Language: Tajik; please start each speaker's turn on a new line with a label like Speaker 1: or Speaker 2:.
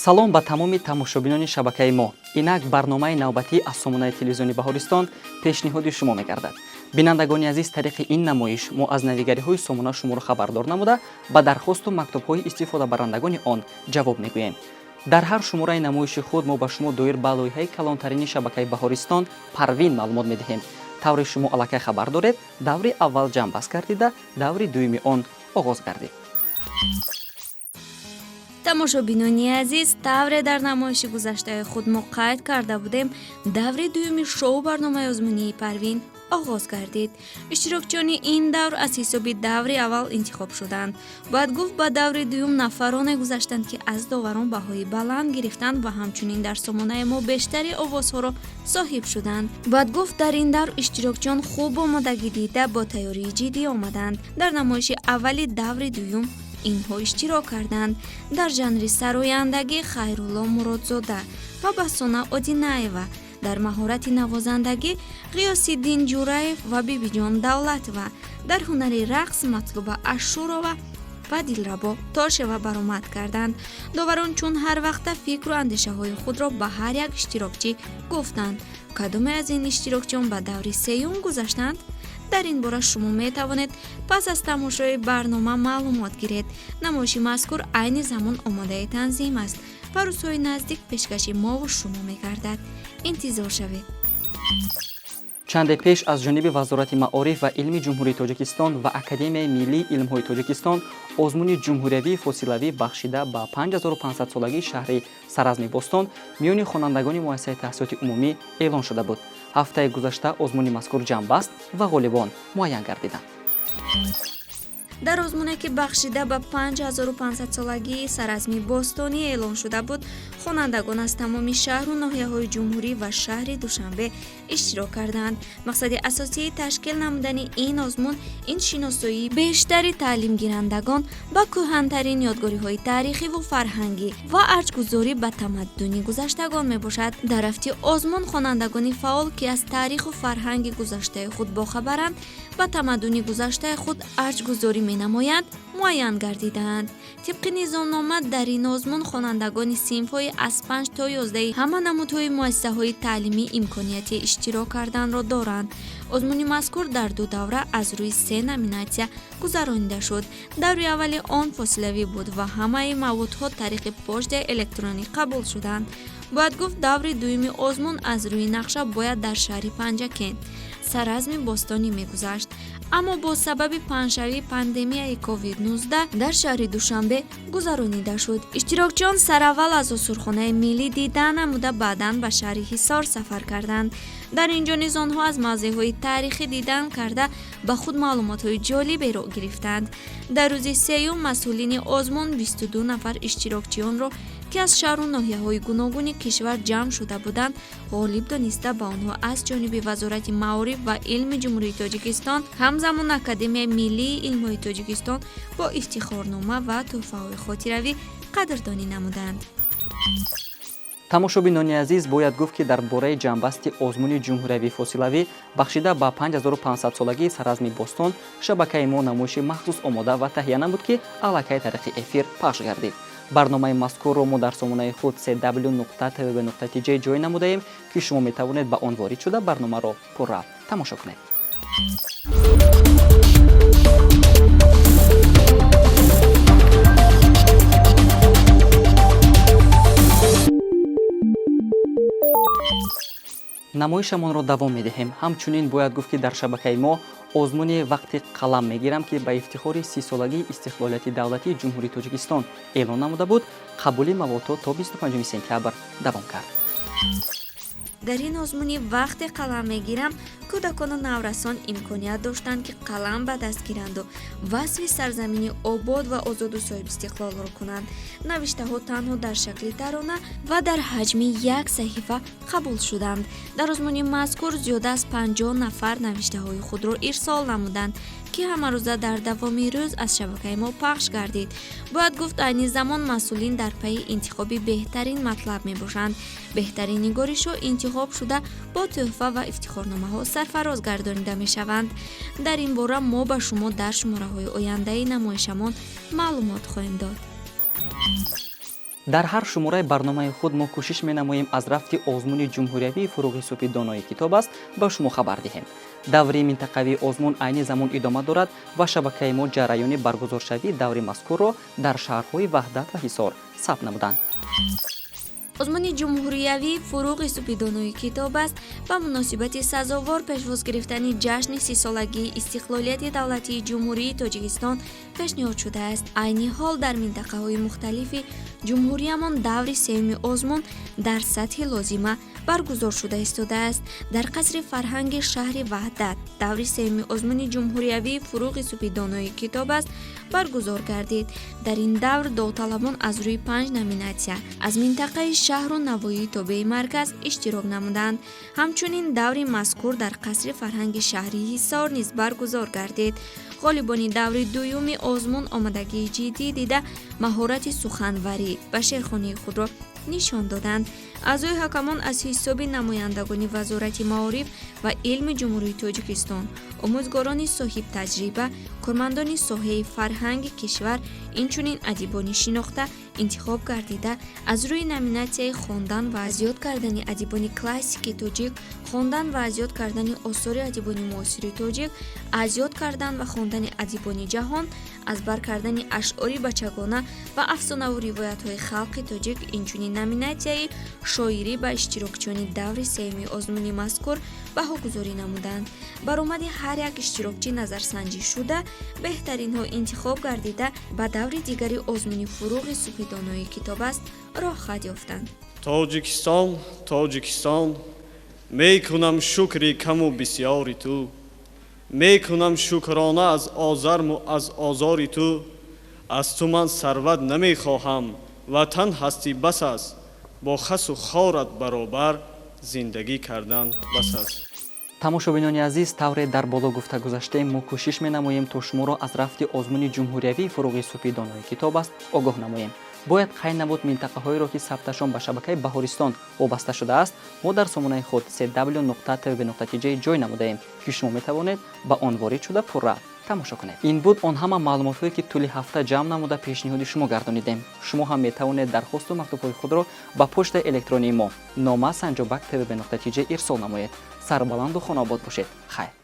Speaker 1: Салом ба тамоми тамошобинони шабакаи мо. Инак барномаи навбатӣ аз сомонаи телевизиони Баҳористон пешниҳоди шумо мегардад. Бинандагони азиз, тариқи ин намоиш мо аз навигариҳои сомона шуморо хабардор намуда, ба дархосту мактубҳои истифодабарандагони он ҷавоб мегӯем. Дар ҳар шумораи намоиши худ мо ба шумо доир ба лоиҳаи калонтарини шабакаи Баҳористон Парвин маълумот медиҳем. Тавре шумо аллакай хабар доред, даври аввал ҷамъбаст гардида, даври дуюми он оғоз гардид.
Speaker 2: Тамошобинони азиз, тавре дар намоиши гузаштаи худ мо қайд карда будем, даври дуюми шоу барномаи озмунии Парвин оғоз гардид. Иштирокчиёни ин давр аз ҳисоби даври аввал интихоб шуданд. Бояд гуфт, ба даври дуюм нафароне гузаштанд, ки аз доварон баҳои баланд гирифтанд ва ҳамчунин дар сомонаи мо бештари овозҳоро соҳиб шуданд. Бояд гуфт, дар ин давр иштирокчиён хуб омодагӣ дида, бо тайёрии ҷиддӣ омаданд. Дар намоиши аввали даври дуюм инҳо иштирок карданд: дар жанри сарояндагӣ Хайрулло Муродзода ва Басона Одинаева, дар маҳорати навозандагӣ Ғиёсиддин Ҷураев ва Бибиҷон Давлатова, дар ҳунари рақс Матлуба Ашурова ва Дилрабо Тошева баромад карданд. Доварон чун ҳар вақта фикру андешаҳои худро ба ҳар як иштирокчӣ гуфтанд. Кадоме аз ин иштирокчиён ба даври сеюм гузаштанд, дар ин бора шумо метавонед пас аз тамошои барнома маълумот гиред. Намоиши мазкур айни замон омодаи танзим аст ва рӯзҳои наздик пешкаши мову шумо мегардад. Интизор шавед.
Speaker 1: Чанде пеш аз ҷониби Вазорати маориф ва илми Ҷумҳурии Тоҷикистон ва Академияи миллии илмҳои Тоҷикистон озмуни ҷумҳуриявии фосилавӣ, бахшида ба 5500-солагии шаҳри Саразми бостон, миёни хонандагони муассисаи таҳсилоти умумӣ эълон шуда буд. Ҳафтаи гузашта озмуни мазкур ҷамъбаст ва ғолибон муайян гардиданд.
Speaker 2: Дар озмуне, ки бахшида ба 5500-солагии Саразми бостонӣ эълон шуда буд, хонандагон аз тамоми шаҳру ноҳияҳои ҷумҳурӣ ва шаҳри Душанбе иштирок карданд. Мақсади асосии ташкил намудани ин озмун ин шиносоии бештари таълимгирандагон ба кӯҳантарин ёдгориҳои таърихиву фарҳангӣ ва арҷгузорӣ ба тамаддуни гузаштагон мебошад. Дар рафти озмун хонандагони фаъол, ки аз таъриху фарҳанги гузаштаи худ бохабаранд, ба тамаддуни гузаштаи худ арҷгузорӣ менамоянд, муайян гардидаанд. Тибқи низомнома, дар ин озмун хонандагони синфҳои аз 5 то 11 ҳама намудҳои муассисаҳои таълимӣ имконияти иштирок карданро доранд. Озмуни мазкур дар ду давра аз рӯи се номинатсия гузаронида шуд. Даври аввали он фосилавӣ буд ва ҳамаи маводҳо тариқи почтаи электронӣ қабул шуданд. Бояд гуфт, даври дуюми озмун аз рӯи нақша бояд дар шаҳри Панҷакент, Саразми бостонӣ мегузашт, аммо бо сабаби паҳншавии пандемияи COVID-19 дар шаҳри Душанбе гузаронида шуд. Иштирокчиён сараввал аз осорхонаи миллӣ дида намуда, баъдан ба шаҳри Ҳисор сафар карданд. Дар ин ҷо низ онҳо аз мавзеъҳои таърихӣ дидан карда, ба худ маълумотҳои ҷолиберо гирифтанд. Дар рӯзи сеюм масъулини озмун 22 нафар иштирокчиёнро, ки аз шаҳру ноҳияҳои гуногуни кишвар ҷамъ шуда буданд, ғолиб дониста, ба онҳо аз ҷониби Вазорати маориф ва илми Ҷумҳурии Тоҷикистон, ҳамзамон Академияи миллии илмҳои Тоҷикистон бо ифтихорнома ва тӯҳфаҳои хотиравӣ қадрдонӣ намуданд.
Speaker 1: Тамошобинони азиз, бояд гуфт, ки дар бораи ҷамъбасти озмуни ҷумҳуриявии фосилавӣ, бахшида ба 5500-солагии Саразми бостон, шабакаи мо намоиши махсус омода ва таҳия намуд, ки аллакай тариқи эфир пахш гардид. Барномаи мазкурро мо дар сомонаи худ cw.tv.tj ҷой намудаем, ки шумо метавонед ба он ворид шуда, барномаро пурра тамошо кунед. Намоишамонро давом медиҳем. Ҳамчунин бояд гуфт, ки дар шабакаи мо озмуни «Вақти қалам мегирам», ки ба ифтихори 30-солагии истиқлолияти давлатии Ҷумҳурии Тоҷикистон эълон намуда буд, қабули маводҳо то 25 сентябр давом кард.
Speaker 2: Дар ин озмуни «Вақте қалам мегирам» кӯдакону наврасон имконият доштанд, ки қалам ба даст гиранду васфи сарзамини обод ва озоду соҳибистиқлолро кунанд. Навиштаҳо танҳо дар шакли тарона ва дар ҳаҷми як саҳифа қабул шуданд. Дар озмуни мазкур зиёда аз 50 нафар навиштаҳои худро ирсол намуданд, ки ҳамарӯза дар давоми рӯз аз шабакаи мо пахш гардид. Бояд гуфт, айни замон масъулин дар пайи интихоби беҳтарин матлаб мебошанд. Беҳтарин нигоришҳо интихоб шуда, бо тӯҳфа ва ифтихорномаҳо сарфароз гардонида мешаванд. Дар ин бора мо ба шумо дар шумораҳои ояндаи намоишамон маълумот хоҳем дод.
Speaker 1: Дар ҳар шумораи барномаи худ мо кӯшиш менамоем, аз рафти озмуни ҷумҳуриявии «Фурӯғи субҳи донои китоб аст» ба шумо хабар диҳем. Даври минтақавии озмун айни замон идома дорад ва шабакаи мо ҷараёни баргузоршавии даври мазкурро дар шаҳрҳои Ваҳдат ва Ҳисор сабт намуданд.
Speaker 2: Озмуни ҷумҳуриявии «Фурӯғи субҳи донои китоб аст» ба муносибати сазовор пешвоз гирифтани ҷашни 30-солагии истиқлолияти давлатии Ҷумҳурии Тоҷикистон пешниҳод шудааст. Айни ҳол дар минтақаҳои мухталифи ҷумҳуриямон даври сеюми озмун дар сатҳи лозима баргузор шуда истодааст. Дар қасри фарҳанги шаҳри Ваҳдат даври сеюми озмуни ҷумҳуриявии «Фурӯғи субҳи донои китоб аст» баргузор гардид. Дар ин давр довталабон аз рӯи панҷ номинатсия аз минтақаи шаҳру навоҳии тобеи марказ иштирок намуданд. Ҳамчунин даври мазкур дар қасри фарҳанги шаҳри Ҳисор низ баргузор гардид. Ғолибони даври дуюми озмун омодагии ҷиддӣ дида, маҳорати суханварӣ ва шеърхонии худро нишон доданд. Аъзои ҳакамон аз ҳисоби намояндагони Вазорати маориф ва илми Ҷумҳурии Тоҷикистон, омӯзгорони соҳибтаҷриба, кормандони соҳаи фарҳанги кишвар, инчунин адибони шинохта интихоб гардида, аз рӯи номинатсияи хондан ва аз ёд кардани адибони классики тоҷик, хондан ва аз ёд кардани осори адибони муосири тоҷик, аз ёд кардан ва хондани адибони ҷаҳон, аз бар кардани ашъори бачагона ва афсонаву ривоятҳои халқи тоҷик, инчунин номинатсияи шоирӣ ба иштирокчиёни даври сеюми озмуни мазкур баҳогузорӣ намуданд. Баромади ҳар як иштирокчӣ назарсанҷӣ шуда, беҳтаринҳо интихоб гардида, ба даври дигари озмуни «Фурӯғи субҳи донои китоб аст» роҳ хат ёфтанд.
Speaker 3: Тоҷикистон, Тоҷикистон, мекунам шукри каму бисёри ту, мекунам шукрона аз озарму аз озори ту. Аз ту ман сарват намехоҳам, ватан ҳастӣ, бас аст. Бо хасу хорат баробар зиндагӣ кардан бас аст.
Speaker 1: Тамошобинони азиз, тавре дар боло гуфта гузаштем, мо кӯшиш менамоем, то шуморо аз рафти озмуни ҷумҳуриявии «Фурӯғи субҳи донои китоб аст» огоҳ намоем. Бояд қайд намуд, минтақаҳоеро, ки сабташон ба шабакаи Баҳористон вобаста шудааст, мо дар сомонаи худ cw.tv.tj ҷой намудаем, ки шумо метавонед ба он ворид шуда, пурра тамошо кунед. Ин буд он ҳама маълумотҳое, ки тӯли ҳафта ҷамъ намуда, пешниҳоди шумо гардонидем. Шумо ҳам метавонед дархосту мактубҳои худро ба почтаи электронии мо нома@tvb.tj ирсол намоед. Сарбаланду хонаобод бошед. Хайр.